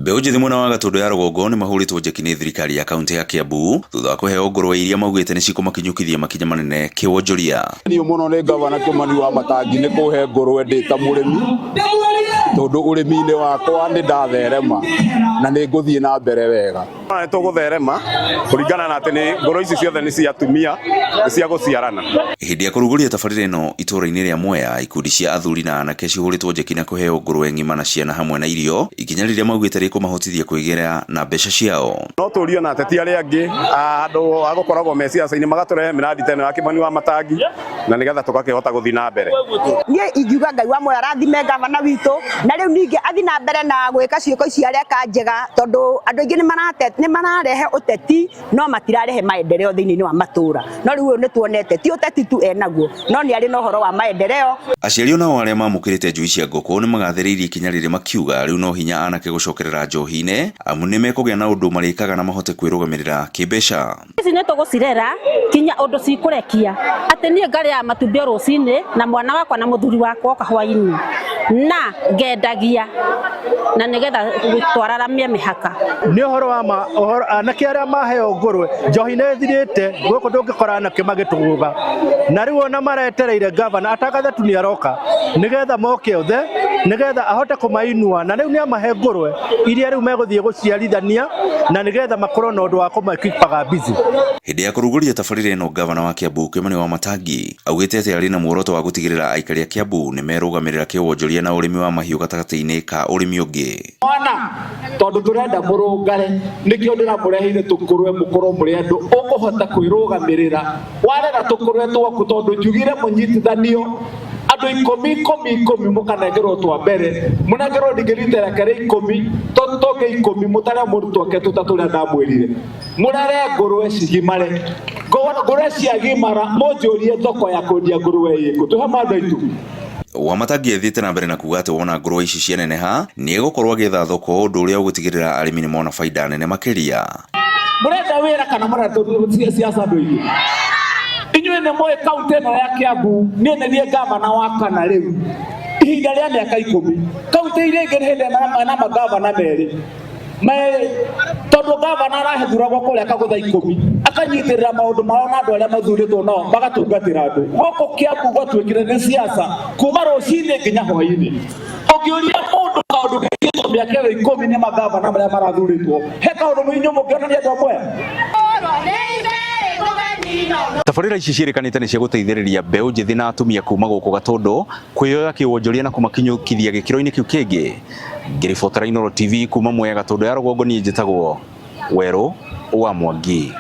Mbeũ njĩthĩ mwena wa Gatũndũ ya rũgongo nĩ mahũrĩtwo njeki nĩ thirikari ya kaunti ya Kiambu thutha wa kũheo ngũrwe iria maugĩte nĩ cikũmakinyũkithia makinya manene kĩwonjoria. Niĩ mũno nĩ ngavana Kĩmani wa Matangi nĩ kũhe ngũrwe ndĩ ta mũrĩmi, tondũ ũrĩmi-inĩ wakwa nĩ ndatherema na nĩ ngũthiĩ na mbere wega. Nĩ tũgũtherema kũringana na atĩ nĩ ngũrwe ici ciothe nĩ cia atumia, nĩ cia gũciarana. Hĩndĩ ya kũrugũria tabarĩra ĩno itũũra-inĩ rĩa Mwea, ikundi cia athuri na anake cihũrĩtwo njeki na kũheo ngũrwe ng'ima na ciana hamwe na irio, ikinya rĩrĩa maugĩte rĩkũmahotithia kwĩgĩra na mbeca ciao. No tũrio na ateti arĩa angĩ andũ a gũkoragwo me ciaca-inĩ magatũrehe mĩradi ta ĩno ya Kĩmani wa Matangi na nĩgetha tũgakĩhota gũthiĩ na mbere. Niĩ ingiuga Ngai wa muoyo arathime gavana witũ, na rĩu ningĩ athiĩ na mbere na gwĩka ciĩko ici areka njega, tondũ andũ aingĩ nĩ mararehe ũteti no matirarehe maendeleo thĩinĩ wa matũra. No rĩu ũyũ nĩ tuonete ti ũteti tu enaguo, no nĩ arĩ na ũhoro wa maendeleo. Aciari onao arĩa mamũkĩrĩte njui cia ngũkũ nĩ magathĩrĩirie ikinya rĩrĩ makiuga rĩu no hinya anake gũcokerera njohi-inĩ amu nĩ mekũgĩa na ũndũ marĩkaga na mahote kwĩrũgamĩrĩra kĩmbeca. Ici nĩ tũgũcirera kinya ũndũ cikũrekia atĩ niĩ ngarĩaga matumbĩ o rũcinĩ na mwana wakwa na mũthuri wakwa oka hwainĩ na ngendagia na nĩgetha twararamie mĩhaka. Nĩ ũhoro wa ma, ũhoro anake arĩa maheo ngũrwe, njohi nĩ ĩthirĩte gũkũ, ndũngĩkora anake magĩtũgũga, na rĩu ona maretereire gavana atangathe tu nĩ aroka nĩgetha moke othe nĩgetha ahote kũmainua, na rĩu nĩ amahe ngũrwe iria rĩu megũthiĩ gũciarithania na nĩgetha makorwo na ũndũ wa kũmakipaga busy. Hĩndĩ ya kũrugũria tabarĩra ĩno, gavana wa Kiambu Kĩmani wa Matangi augĩte atĩ arĩ na muoroto wa gũtigĩrĩra aikari a Kiambu nĩ merũgamĩrĩra kĩwonjoria na ũrĩmi wa mahiũ gatagatĩ-inĩ ka ũrĩmi ũngĩ. Mwana, tondũ tũrenda mũrũngare, nĩkĩo ndĩramũreheire tũkũrwe mũkorwo mũrĩ andũ ũkũhota kwĩrũgamĩrĩra. Warera tũkũrwe twaku, tondũ njugire mũnyitithanio andũ ikũmi ikũmi ikũmi, mũkanengerwo twa mbere, mũnengerwo ningĩ rita rĩake rĩa 10, tũngĩ 10, mũtare mũndũ twake tũtatũ ũrĩa ndamwĩrire. Mũrere ngũrwe cigimare, ngũrwe ciagimara mũnjũrie thoko ya kwendia ngũrwe ĩkũ, twĩ hamwe andũ aitũ. Wamatangi athiĩte na mbere na kuga atĩ wona ngũrwe ici cianeneha nĩ egũkorwo agĩetha thoko, ũndũ ũrĩa ũgũtigĩrĩra arĩmi nĩ mona baida nene makĩria. Mũrenda wĩra kana mũrenda siasa? Andũ aitũ, inyuĩ nĩ mũĩ kaunti ĩno ya Kiambu, niĩ nĩ niĩ gavana wa kana rĩu ihinda rĩa mĩaka 10. Kaunti iria ingĩ nĩ hĩndĩ ĩna magavana merĩ me, tondũ gavana arahethuragwo kũrĩa kagũtha 10, akanyitĩrĩra maũndũ mao na andũ arĩa mathurĩtwo nao magatungatĩra andũ. Gũkũ Kiambu gwatuĩkire nĩ siasa kuma rũcinĩ nginya hwainĩ. Ũngĩũria mũndũ kaũndũ gekĩtwo mĩaka ĩyo 10 nĩ magavana marĩa marathurĩtwo, he kaũndũ inyuĩ mũngĩonania andũ amwe? Tabarĩra ici ciĩrĩkanĩte nĩ cia gũteithĩrĩria mbeũ njĩthĩ na atumia kuma gũkũ Gatũndũ kwĩyoya kĩwonjoria na kũmakinyũkithia gĩkĩro-inĩ kĩu kĩngĩ. Ngĩribotera Inooro TV kuma Mwea, Gatũndũ ya rũgongo, niĩ njĩtagwo Werũ wa Mwangi.